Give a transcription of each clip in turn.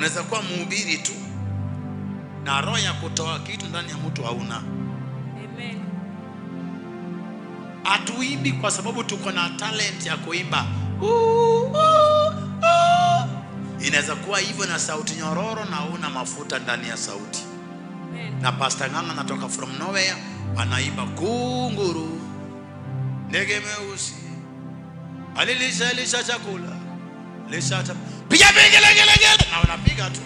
Unaweza kuwa mhubiri tu na roho ya kutoa kitu ndani ya mtu hauna. Amen. Hatuimbi kwa sababu tuko na talent ya kuimba. Uu, uu, uu. Inaweza kuwa hivyo na sauti nyororo na una mafuta ndani ya sauti. Amen. Na Pastor Ng'ang'a anatoka from nowhere anaimba kunguru ndege meusi alilisha lisha chakula lisha chakula, piga vigelegele, na unapiga tu.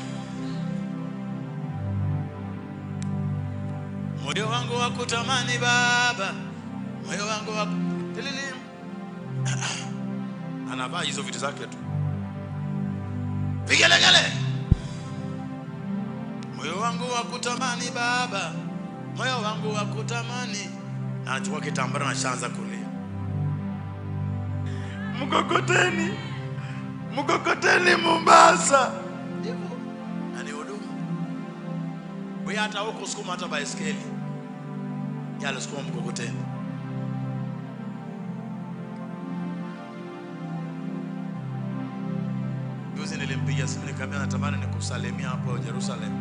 Moyo wangu wa kutamani Baba, moyo wangu wa tilili. Anavaa hizo vitu zake tu, vigelegele. Moyo wangu wa kutamani Baba, moyo wangu wa kutamani. Na anachukua kitambara na shaanza kulia, mkokoteni, mkokoteni Mombasa. Hivyo na ni huduma. Wewe hata huko sukuma hata baiskeli, yeye alisukuma mkokoteni. Juzi nilimpigia simu nikamwambia natamani nikusalimia hapo Jerusalem.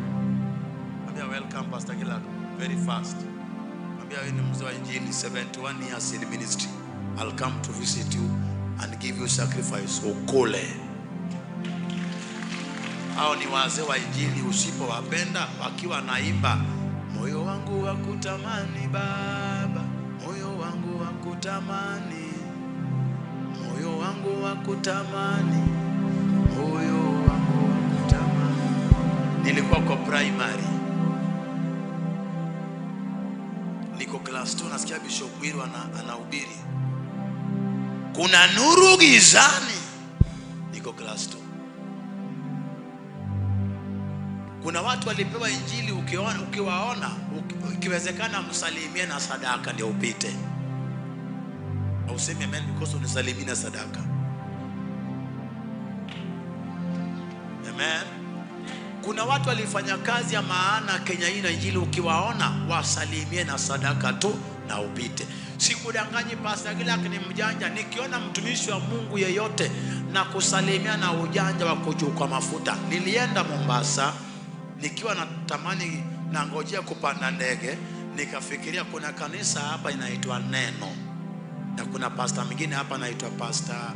Nikamwambia welcome Pastor Gilad very fast. Nikamwambia wewe ni mzee wa injili, 71 years in ministry. I'll come to visit you and give you sacrifice ukule. Hao ni wazee wa injili, usipowapenda wakiwa naimba moyo wangu wa kutamani Baba, moyo wangu wa kutamani, moyo wangu wa kutamani, moyo wangu wa kutamani. Nilikuwa kwa primary, niko class 2, nasikia Bishop Mwiru anahubiri kuna nuru gizani. Niko class 2. Kuna watu walipewa injili, ukiona, ukiwaona, ikiwezekana msalimie na sadaka ndio upite. Useme amen because unisalimie na sadaka. Amen. Kuna watu walifanya kazi ya maana Kenya hii na injili, ukiwaona wasalimie na sadaka tu na upite. Sikudanganyi, Pastor Gilak ni mjanja. Nikiona mtumishi wa Mungu yeyote na kusalimia na ujanja wa kuchukua mafuta. Nilienda Mombasa nikiwa natamani na ngojea kupanda ndege, nikafikiria kuna kanisa hapa inaitwa Neno na kuna pastor mwingine hapa anaitwa Pastor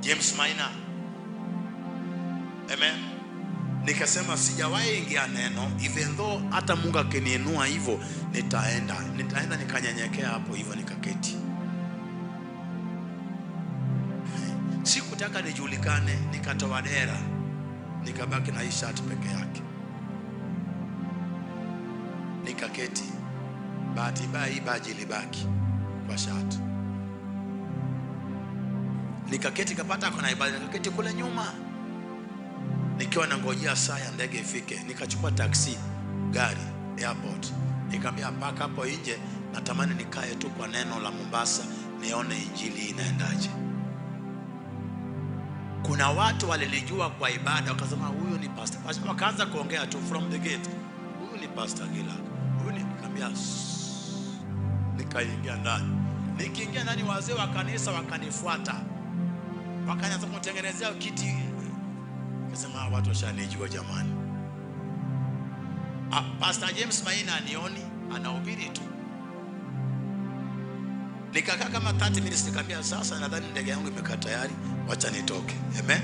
James Maina. Amen. Nikasema sijawahi ingia Neno, even though hata Mungu akiniinua hivyo nitaenda. Nitaenda nikanyenyekea hapo hivyo nikaketi. Sikutaka nijulikane, nikatoa dera. Nikabaki na hii shati peke yake. Nikaketi. Bahati mbaya hii baji ilibaki kwa shati. Nikaketi, kapata kuna ibada, nikaketi kule nyuma. Nikiwa nangojea saa ya ndege ifike, nikachukua taksi, gari, airport. Nikamwambia paka hapo nje, natamani nikae tu kwa Neno la Mombasa, nione injili inaendaje. Kuna watu walilijua kwa ibada, wakasema huyu ni pastor. Wakaanza kuongea tu from the gate. Huyu ni Pastor Gilak. Huyu ni, nikamwambia nikaingia ndani. Nikiingia ndani wazee wa kanisa wakanifuata. Wakaanza kutengenezea kiti. Nikasema hawa watu washanijua jamani. Pastor James Maina anioni, anahubiri tu. Nikakaa kama 30 minutes, nikamwambia sasa nadhani ndege yangu imekaa tayari, wacha nitoke. Amen.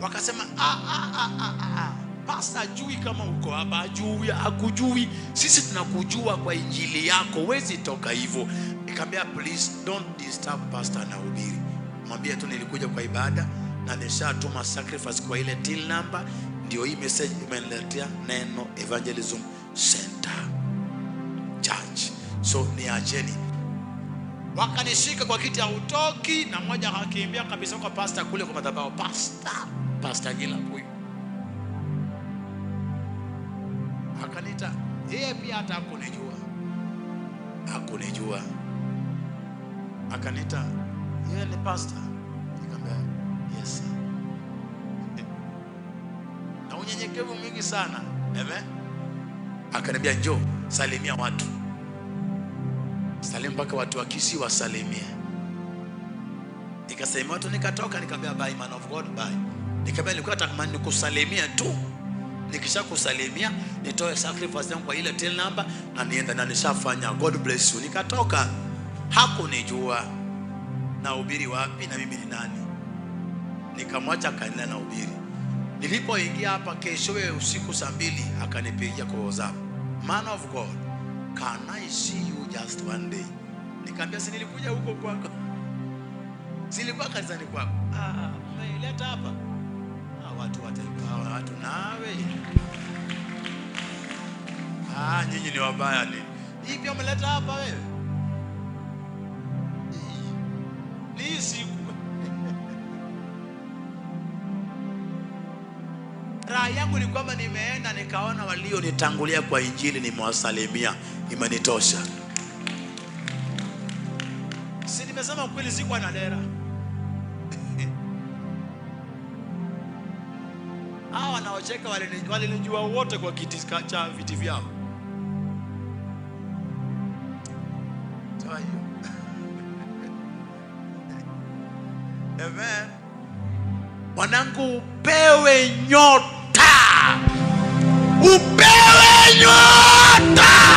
Wakasema Pastor hajui kama uko hapa, hajui, hakujui. Sisi tunakujua kwa injili yako, huwezi toka hivyo. Nikamwambia please don't disturb pastor anahubiri. Mwambie tu nilikuja kwa ibada na nishatuma sacrifice kwa ile till number, ndio hii message imeniletea Neno Evangelism Center Church. So niacheni. Wakanishika kwa kiti hautoki, na mmoja akakimbia kabisa kwa pastor kule kwa madhabahu. Pastor, Pastor Gila huyu. Akaniita, yeye pia hata hakunijua. Hakunijua. Akaniita, yeye ni pastor. Nikamwambia, yes sir. Na unyenyekevu mwingi sana. Amen. Akaniambia njoo, salimia watu. Salimu mpaka watu wa Kisii wasalimie. Nikasalimia watu nikatoka, nikamwambia bye man of God, bye. Nikamwambia nilikuwa nataka nikusalimia tu. Nikishakusalimia nitoe sacrifice yangu kwa ile till number na niende, na nishafanya. God bless you. Nikatoka. Hakunijua nahubiri wapi na mimi ni nani. Nikamwacha akaendelea na ubiri. Nilipoingia hapa keshowe usiku saa 2 akanipigia kwa WhatsApp. "Man of God, can I see you just one day?" Nikamwambia, "Si nilikuja huko kwako? Si nilikuwa kanisani kwako?" "Ah, umeileta hapa." Ah, watu wataikuwa watu nawe. Ah, nyinyi ni wabaya nini? Hii pia umeleta hapa wewe? Ni hii siku. Raha yangu ni kwamba nimeenda nikaona walionitangulia kwa injili, nimewasalimia, imenitosha. Si nimesema kweli, sikuwa na dera. Hawa wanaocheka walinijua wote kwa kiti cha viti vyao. Toa hiyo. Amen. Mwanangu, upewe nyota, upewe nyota.